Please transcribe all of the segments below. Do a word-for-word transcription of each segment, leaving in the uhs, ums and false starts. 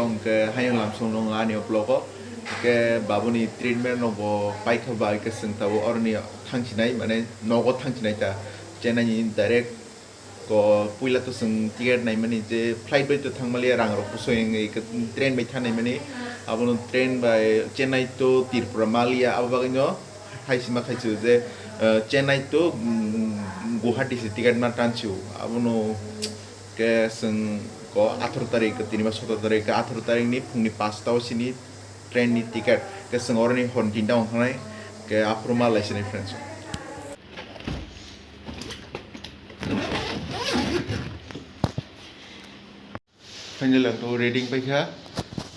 Hwnkhe hayung lamsong nung ani o vlog o. Hwnkhe babuni treatment no bo paikha bai khe chwng tabuk oroni thangsinai, mane nogo thangsinai ta. Chennai ni direct ko puila to chwng ticket naimani je flight bai to thangmaliya, rang rok kuso wngwi khe train bai thangnaimani. Abono train bai Chennai to Tripura maliya, abo bagwi no hai sima khai chu je, eh, Chennai to, mm, Guwahati se ticket ma tan chu. Abono khe chwng ko atharo tarik, tini ba sotoro tarik, atharo tarik ni phungni pasta o sini train ni ticket. Khe chwng oroni hor ni tinta wng thangnai, khe aphuru ma lai sini friends. Finally, ang to reading paikha.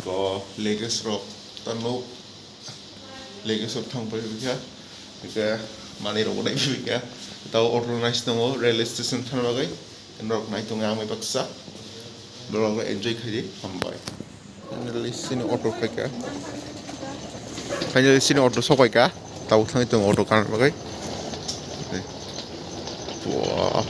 To luggage rok ta nuk, luggage rok thang paikha. Hwnkhe manwi rok bo nai paikha. Tao auto nai tongo railway station thang bagwi. Norok nai tongo ang bai baksa. Norok enjoy khai di, hambai. Finally, sini auto paikha. Finally, sini auto sok paikha. Tabuk thangwi tongo auto kana bagwi. Wah.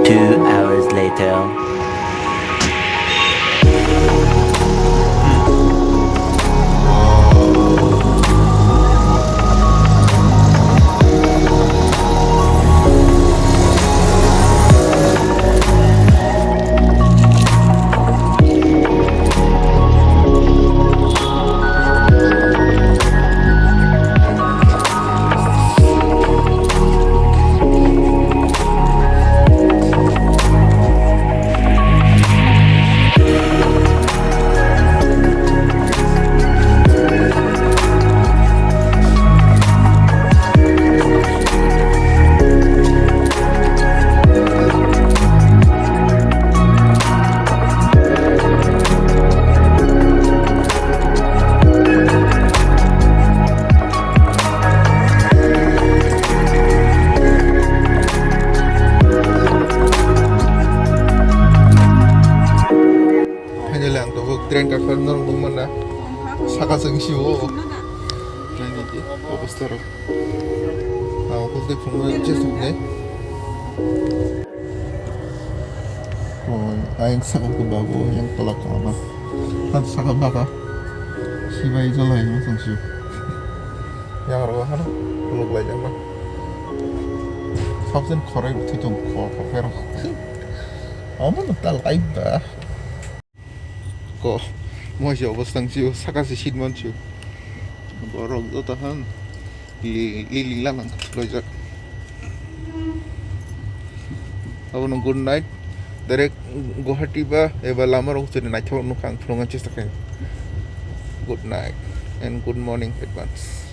Two hours later. Finally, ang tabuk train kakha norok nukmana. Saka chwng sio. Train ni obostha rok. Ang kok tei phunuknai je suknai. Oh, ayang saka ko bago, yang tolak ko ama. Kan saka baka. Sibai jolai no sangsi. Yang rogo hano, tuluk lai jang ba. Sabsen khoroi bwtwi tong kho, kho, kho, kho. Omo no ta life ba. Ko, mo se obostang si, saka si sit man si. Borok joto han, li, li, li lang, lojak. Abono good night. Direct Guwahati ba eba lama rok chwri naithok nukha ang phunukna chesta khainai. Good night and good morning advance.